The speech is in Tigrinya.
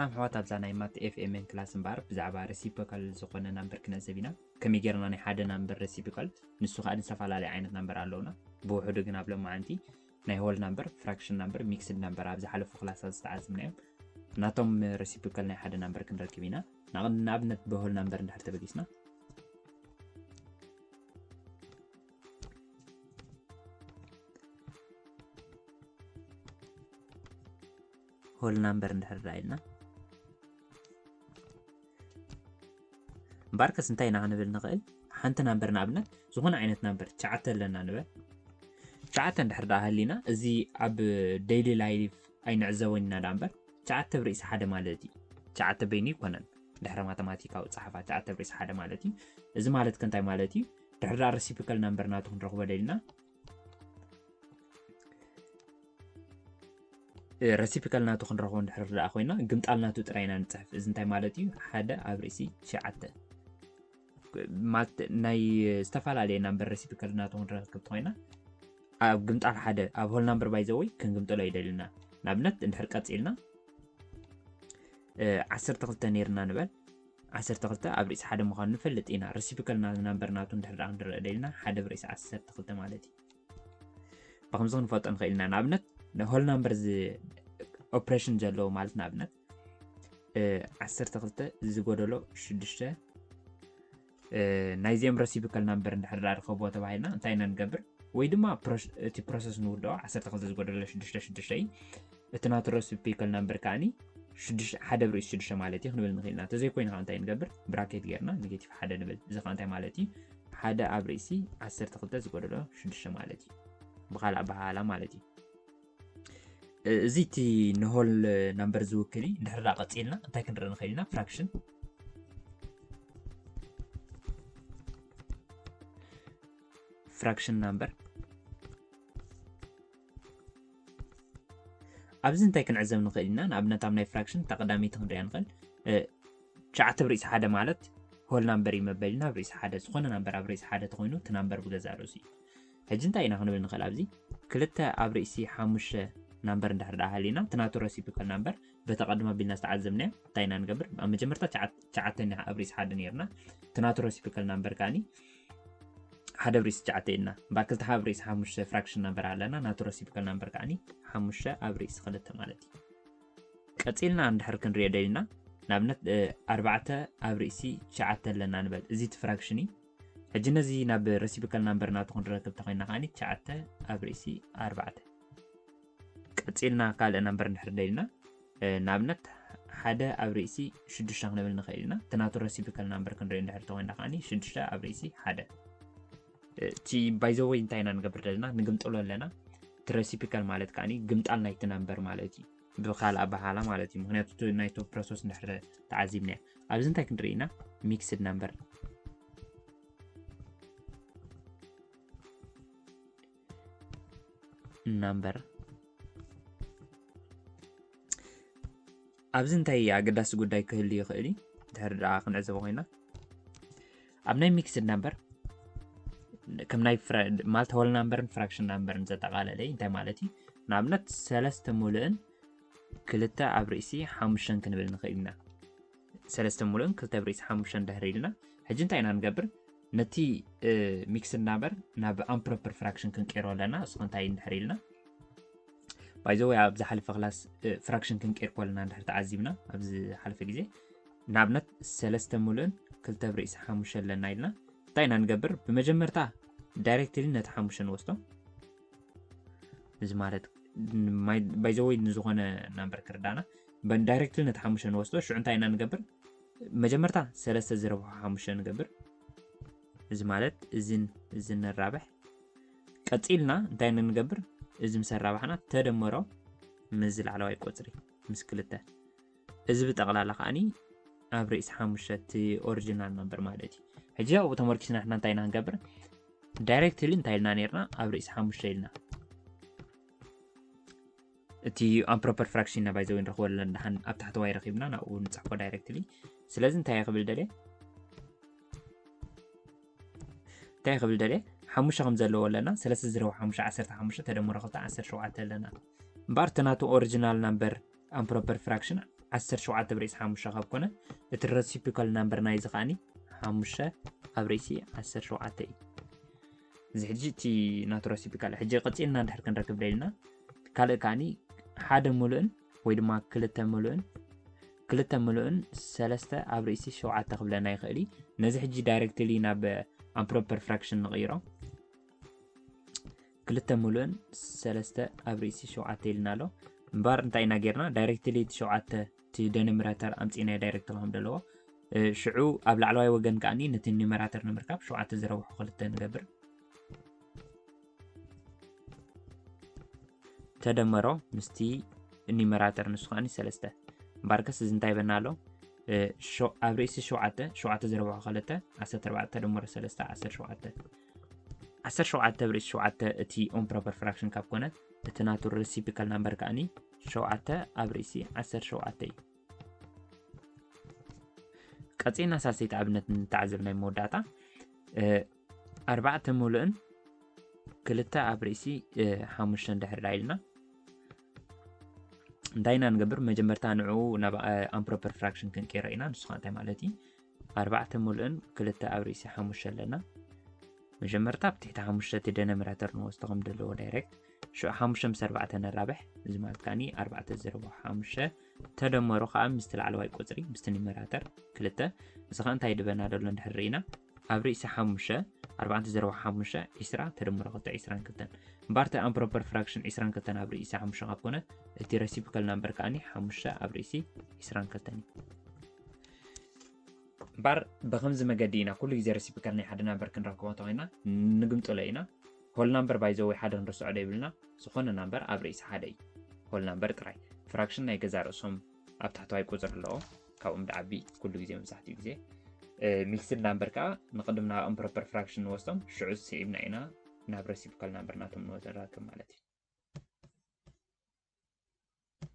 ኣሕዋት ኣብዛ ናይ ማት ኤፍኤምኤን ክላስ እምበኣር ብዛዕባ ረሲፕሮካል ዝኾነ ናምበር ክነዕዘብ ኢና። ከመይ ጌርና ናይ ሓደ ናምበር ረሲፕሮካል፣ ንሱ ከኣ ዝተፈላለየ ዓይነት ናምበር ኣለውና። ብውሕዱ ግን ኣብ ሎማዓንቲ ናይ ሆል ናምበር፣ ፍራክሽን ናምበር፣ ሚክስድ ናምበር ኣብ ዝሓለፉ ክላሳት ዝተዓዘብናዮም ናቶም ረሲፕሮካል ናይ ሓደ ናምበር ክንረክብ ኢና። ንኣብነት ብሆል ናምበር እንድሕር ተበጊስና ሆል ናምበር እንድሕር ደኣ ኢልና እምበኣርከስ እንታይ ኢና ክንብል ንኽእል? ሓንቲ ናምበር ንኣብነት ዝኾነ ዓይነት ናምበር ትሽዓተ ኣለና ንበል። ትሽዓተ እንድሕር ደኣ ሃሊና እዚ ኣብ ዴይሊ ላይፍ ኣይንዕዘቦን ኢና ደኣ እምበር ትሽዓተ ብርእሲ ሓደ ማለት እዩ። ትሽዓተ በይኑ ይኮነን ድሕሪ ማተማቲካዊ ጸሓፋ ትሽዓተ ብርእሲ ሓደ ማለት እዩ። እዚ ማለት ከ እንታይ ማለት እዩ? ድሕር ደኣ ረሲፕሮካል ናምበር ናቱ ክንረኽቦ ደሊና ረሲፕሮካል ናቱ ክንረኽቦ እንድሕር ደኣ ኮይና ግምጣል ናቱ ጥራይ ኢና ንጽሕፍ። እዚ እንታይ ማለት እዩ? ሓደ ኣብ ርእሲ ትሽዓተ ማለት ናይ ዝተፈላለየ ናምበር ረሲፕሮካል ናቱ ክንረክብ ተኮይና ኣብ ግምጣል ሓደ ኣብ ሆል ናምበር ባይ ዘ ወይ ክንግምጥሎ ይደልና። ንኣብነት እንድሕር ቀጺልና ዓሰርተ ክልተ ነይርና ንበል። ዓሰርተ ክልተ ኣብ ርእሲ ሓደ ምዃኑ ንፈልጥ ኢና። ረሲፕሮካል ናምበር ናቱ እንድሕር ደኣ ክንርእ ደሊና ሓደ ብርእሲ ዓሰርተ ክልተ ማለት እዩ። ብኸምዚ ክንፈልጦ ንኽእል ኢና። ንኣብነት ሆል ናምበር ኦፕሬሽን ዘለዎ ማለት ንኣብነት ዓሰርተ ክልተ ዝጎደሎ ሽዱሽተ ናይዚኦም ረሲፕሮካል ናምበር እንድሕር ደኣ ርከብዎ ተባሂልና እንታይ ኢና ንገብር? ወይ ድማ እቲ ፕሮሰስ ንውድኦ ዓሰርተ ክልተ ዝጎደሎ ሽዱሽተ ሽዱሽተ እዩ። እቲ ናቱ ረሲፕሮካል ናምበር ከኣኒ ሓደ ብርእሲ ሽዱሽተ ማለት እዩ ክንብል ንኽእል ኢና። እንተዘይኮይኑ ከዓ እንታይ ንገብር? ብራኬት ጌርና ኔጌቲቭ ሓደ ንብል። እዚ ከዓ እንታይ ማለት እዩ? ሓደ ኣብ ርእሲ ዓሰርተ ክልተ ዝጎደሎ ሽዱሽተ ማለት እዩ። ብኻልእ ኣበሃህላ ማለት እዩ። እዚ እቲ ንሆል ናምበር ዝውክል እዩ። እንድሕር ደኣ ቀጺልና እንታይ ክንርኢ ንኽእል ኢና? ፍራክሽን ፍራክሽን ናምበር ኣብዚ እንታይ ክንዕዘብ ንኽእል ኢና? ንኣብነት ኣብ ናይ ፍራክሽን እታ ቀዳመይቲ ክንሪኣ ንኽእል። ትሽዓተ ብርእሲ ሓደ ማለት ሆል ናምበር እዩ መበልና ኣብ ርእሲ ሓደ ዝኾነ ናምበር ኣብ ርእሲ ሓደ ተኾይኑ እቲ ናምበር ብገዛእ ርእሱ እዩ። ሕጂ እንታይ ኢና ክንብል ንኽእል? ኣብዚ ክልተ ኣብ ርእሲ ሓሙሽተ ናምበር እንድሕር ደኣ ሃሊና እቲ ናቱ ረሲፕሮካል ናምበር በቲ ቀድም ኣቢልና ዝተዓዘብናዮ እንታይ ኢና ንገብር? ኣብ መጀመርታ ትሽዓተ ኣብ ርእሲ ሓደ ነይርና። እቲ ናቱ ረሲፕሮካል ናምበር ከኣኒ ሓደ ኣብ ርእሲ ትሽዓተ ኢልና እምበኣር ክልተ ኣብ ርእሲ ሓሙሽተ ፍራክሽን ናምበር ኣለና። ናቱ ረሲፕሮካል ናምበር ከኣኒ ሓሙሽተ ኣብ ርእሲ ክልተ ማለት እዩ። ቀጺልና እንድሕር ክንሪኦ ደሊና ንኣብነት ኣርባዕተ ኣብ ርእሲ ትሽዓተ ኣለና ንበል። እዚ እቲ ፍራክሽን እዩ። ሕጂ ነዚ ናብ ረሲፕሮካል ናምበር ናቱ ክንረክብ ተኾይና ከኣኒ ትሽዓተ ኣብ ርእሲ ኣርባዕተ። ቀጺልና ካልእ ናምበር እንድሕር ደሊና ንኣብነት ሓደ ኣብ ርእሲ ሽዱሽተ ክንብል ንኽእል ኢና። እቲ ናቱ ረሲፕሮካል ናምበር ክንርኢ እንድሕር ተኾይና ከኣኒ ሽዱሽተ ኣብ ርእሲ ሓደ። እቲ ባይ ዘ ወይ እንታይ ኢና ንገብር ዘለና? ንግምጥሎ ኣለና። እቲ ረሲፕሮካል ማለት ከኣኒ ግምጣል ናይቲ ናምበር ማለት እዩ። ብኻልእ ኣበሃህላ ማለት እዩ። ምኽንያቱ እቲ ናይቶ ፕሮሰስ እንድሕር ተዓዚብናዮ ኣብዚ እንታይ ክንርኢ ኢና? ሚክስድ ናምበር ናምበር ኣብዚ እንታይ ኣገዳሲ ጉዳይ ክህሉ ይኽእል እዩ? ድሕሪ ደኣ ክንዕዘቦ ኮይና ኣብ ናይ ሚክስድ ናምበር ከም ናይ ማለት ሆል ናምበርን ፍራክሽን ናምበርን ዘጠቓለለ እዩ። እንታይ ማለት እዩ? ንኣብነት ሰለስተ ሙሉእን ክልተ ኣብ ርእሲ ሓሙሽተን ክንብል ንኽእል ኢና። ሰለስተ ሙሉእን ክልተ ኣብ ርእሲ ሓሙሽተን ድሕሪ ኢልና ሕጂ እንታይ ኢና ንገብር? ነቲ ሚክስድ ናምበር ናብ ኣምፕሮፐር ፍራክሽን ክንቀይሮ ኣለና። እሱ እንታይ እንድሕር ኢልና ባይ ዘ ወይ ኣብ ዝሓለፈ ክላስ ፍራክሽን ክንቀይር ከለና እንድሕር ተዓዚብና ኣብ ዝሓለፈ ግዜ ንኣብነት ሰለስተ ሙሉእን ክልተ ብርእሲ ሓሙሽተ ኣለና ኢልና እንታይ ኢና ንገብር? ብመጀመርታ ዳይሬክትሊ ነቲ ሓሙሽተ ንወስዶ። እዚ ማለት ባይ ዘ ወይ ንዝኾነ ናምበር ክርዳና ዳይሬክትሊ ነቲ ሓሙሽተ ንወስዶ። ሽዑ እንታይ ኢና ንገብር? መጀመርታ ሰለስተ ዝረብሖ ሓሙሽተ ንገብር። እዚ ማለት እዝን እዝን ነራብሕ። ቀጺልና እንታይ ንገብር? እዚ ምስ ኣራባሕና ተደመሮ ምስዚ ላዕለዋይ ቁጽሪ ምስ ክልተ እዚ ብጠቕላላ ከኣኒ ኣብ ርእሲ ሓሙሽተ እቲ ኦሪጂናል ናምበር ማለት እዩ። ሕጂ ኣብኡ ተመርኪስና ንሕና እንታይ ኢና ክንገብር? ዳይሬክትሊ እንታይ ኢልና ነርና? ኣብ ርእሲ ሓሙሽተ ኢልና። እቲ ኣምፕሮፐር ፍራክሽን ኢና ባይ ዘ ወይ ንረኽቦ ዘለና ደሓን ኣብ ታሕተዋይ ረኺብና ናብኡ ንጽሕፎ ዳይሬክትሊ። ስለዚ እንታይ ክብል ደልየ? እንታይ ክብል ደልየ? ሓሙሽተ ከም ዘለዎ ኣለና። ሰለስተ ዝረቡ ሓሙሽተ ዓሰርተ ሓሙሽተ ተደምሮ ክልተ ዓሰርተ ሸውዓተ ኣለና። እምበኣር እቲ ናቱ ኦሪጂናል ናምበር ኣምፕሮፐር ፍራክሽን ዓሰርተ ሸውዓተ ኣብ ርእሲ ሓሙሽተ ካብ ኮነ እቲ reciprocal number ናይዚ ከዓኒ ሓሙሽተ ኣብ ርእሲ ዓሰርተ ሸውዓተ እዩ። እዚ ሕጂ እቲ ናቱ reciprocal ሕጂ ቀፂልና እንድሕር ክንረክብ ደሊና ካልእ ከዓኒ ሓደ ሙሉእን ወይ ድማ ክልተ ሙሉእን ክልተ ሙሉእን ሰለስተ ኣብ ርእሲ ሸውዓተ ክብለና ይኽእል እዩ። ነዚ ሕጂ directly ናብ improper fraction ንቕይሮ። ክልተ ሙሉእን ሰለስተ ኣብ ርእሲ ሸውዓተ ኢልና ኣሎ። እምበር እንታይ ኢና ጌርና? Directly እቲ ሸውዓተ እቲ denominator ኣምፂእናዮ direct ክኾን ዘለዎ ሽዑ ኣብ ላዕለዋይ ወገን ከዓኒ ነቲ numerator ንምርካብ ሸውዓተ ዘረብሑ ክልተ ንገብር። ተደመሮ ምስቲ numerator ንሱ ከዓኒ ሰለስተ። እምበርከስ እዚ እንታይ ይበና ኣሎ? ኣብ ርእሲ ሸውዓተ ሸውዓተ ዘረብሑ ክልተ ዓሰርተ ኣርባዕተ ተደመሮ ሰለስተ ዓሰርተ ሸውዓተ። ዓሰርተ ሸውዓተ ኣብ ርእሲ ሸውዓተ እቲ improper fraction ካብ ኮነ እቲ ናቱ reciprocal number ከዓኒ ሸውዓተ ኣብ ርእሲ ዓሰርተ ሸውዓተ እዩ። ቀፂልና ሳልሰይቲ ኣብነት ንተዓዘብ ናይ መወዳእታ ኣርባዕተ ሙሉእን ክልተ ኣብ ርእሲ ሓሙሽተ እንድሕር ዳ ኢልና እንታይ ኢና ንገብር? መጀመርታ ንዕኡ ናብ improper fraction ክንቀይሮ ኢና። ንሱ ከዓ እንታይ ማለት እዩ? ኣርባዕተ ሙሉእን ክልተ ኣብ ርእሲ ሓሙሽተ ኣለና። መጀመርታ ኣብ ትሕቲ ሓሙሽተ እቲ denominator ንወስዶ ከም ዘለዎ direct ሽዑ ሓሙሽተ ምስ ኣርባዕተ ነራብሕ። እዚ ማለት ከዓኒ ኣርባዕተ ዘረብሑ ሓሙሽተ ተደመሩ ከዓ ምስቲ ላዕለዋይ ቁፅሪ ምስቲ numerator ክልተ። እዚ ከዓ እንታይ ድበና ደሎ እንድሕር ርኢና ኣብ ርእሲ ሓሙሽተ ኣርባዕተ ዘረብሑ ሓሙሽተ ዒስራ ተደመሩ ክልተ ዒስራን ክልተን። እምበኣር እቲ improper fraction ዒስራን ክልተን ኣብ ርእሲ ሓሙሽተ ካብ ኮነ እቲ reciprocal number ከዓኒ ሓሙሽተ ኣብ ርእሲ ዒስራን ክልተን እዩ። እምበኣር ብኸምዚ መገዲ ኢና ኩሉ ግዜ reciprocal ናይ ሓደ number ክንረክቦ እንተኾይና ንግምጥሎ ኢና። Whole number by the way ሓደ ንርስዖ ዶ ይብልና? ዝኾነ number ኣብ ርእሲ ሓደ እዩ። Whole number ጥራይ። Fraction ናይ ገዛ ርእሶም ኣብ ታሕተዋይ ቁፅሪ ኣለዎ። ካብኦም ድዓቢ ኩሉ ግዜ መብዛሕትኡ ግዜ mixed number ከዓ ንቕድም ናብ improper fraction ንወስዶም ሽዑ ስዒብና ኢና ናብ reciprocal number ናቶም ንወስድ ንረክብ ማለት እዩ።